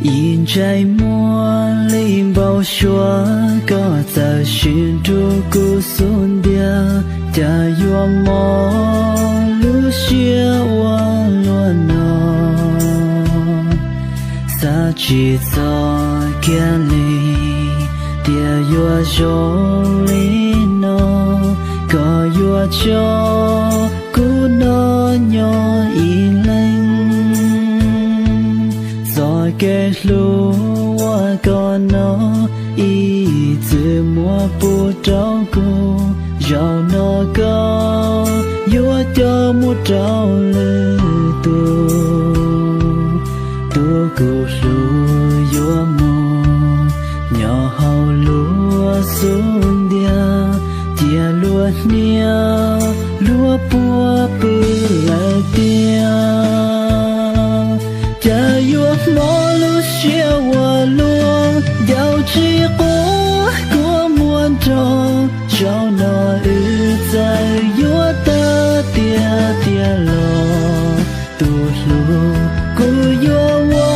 Ib ntsais muag li npau suav, koj txawm sim nrug kuv xub ntiag, cas yuav mob lub siab ua luaj no. Xav tsis txog kiag li, tias yuav zoo li no, koj yuav tso kuv noj nyob ib leeg. Txoj kev hlub uas koj no ib txwm muab pub rau kuv, zaum no koj yuav coj mus rau lwm tus. Tus kuv hlub yuav mus nyob hauv luag xub ntiag, cia luag hnia luag puag pw lawm tiag. Cas yuav mob lub siab ua luaj, ncauj tsis quav kua muag nrog, zaum no wb txawm yuav tag tiag tiag los. Tus hlub, kuv yuav ua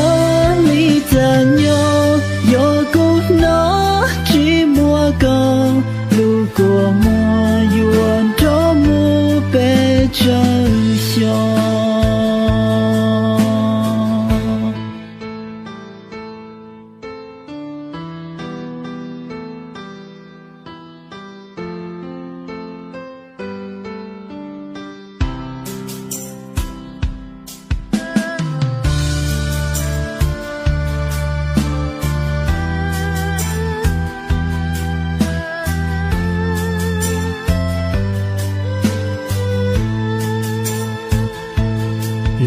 li cas nyob, yog kuv hnov tsis muaj koj, lub kua muag yuav nrog mus pes tsawg xyoo.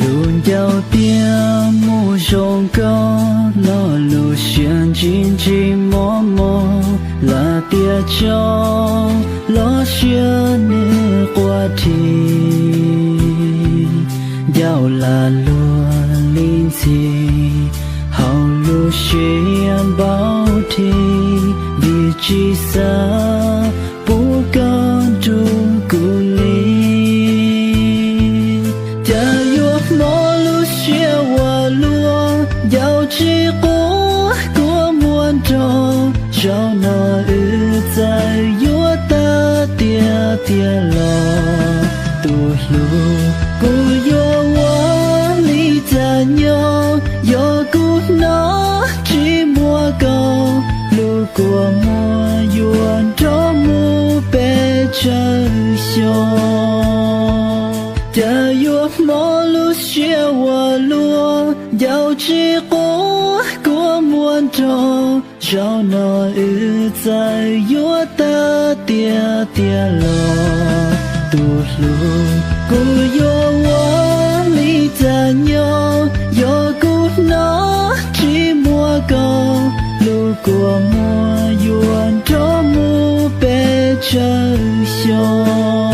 Lub ncauj tias mus zoo nkauj los lub siab ntsim ntsim mob mob, lam tias tsaug los siab nws quaj dhi. Ncauj lam luag li ntxhi, hauv lub siab npau dhi, vim tsis xav pub koj nrug kuv li. Cas yuav mob lub siab ua luaj, ncauj tsis quav kua muag nrog, zaum no wb txawm yuav tag tiag tiag los. Tus hlub, kuv yuav ua li cas nyob, yog kuv hnov tsis muaj koj, lub kua muag yuav nrog mus pes tsawg xyoo. Cas yuav mob lub siab ua luaj, ncauj tsis quav kua muag nrog, zaum no wb txawm yuav tag tiag tiag los. Tus hlub, kuv yuav ua li cas nyob, yog kuv hnov tsis muaj koj, lub kua muag yuav nrog mus pes tsawg xyoo.